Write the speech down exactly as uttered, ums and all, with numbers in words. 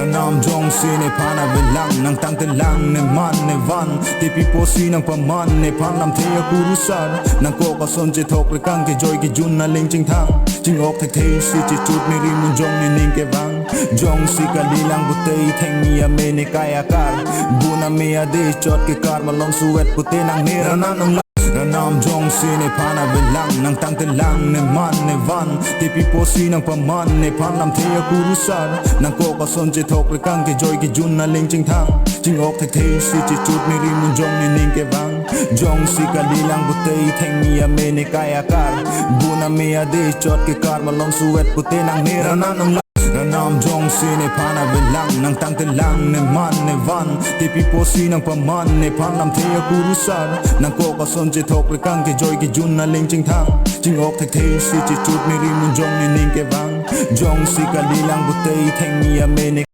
Ranam jongsi nephan avelang, nangtangtelang ne man ne van, tepi pusi nangpaman nephan lamthe akurusar. Nangkok ason chethok rekang, kejoi kejun aling chingthang, ching-ok thekthe si chechut ne ri munjong ne ning kevang. Jongsi kalilang pute thengmi ame ne kai akar, bun ame ade chot kekar, malom suet pute nangne Ranam nang. Ranam jongsi nephan avelang, nangtangtelang ne man ne van, tepi pusi nangpaman nephan lamthe akurusar. Nangkok ason chethok rekang, kejoi kejun aling chingthang, ching-ok thekthe si chechut ne ri munjong ne ning kevang. Jongsi kalilang pute thengmi ame ne kai akar, bun ame ade chot kekar, malom suet pute nangne Ranam nang. Ranam jongsi nephan avelang, nangtangtelang ne man ne van, tepi pusi nangpaman nephan lamthe akurusar. Nangkok ason chethok rekang, kejoi kejun aling chingthang, ching-ok thekthe si chechut ne ri munjong ne ning kevang. Jongsi kalilang pute thengmi ame ne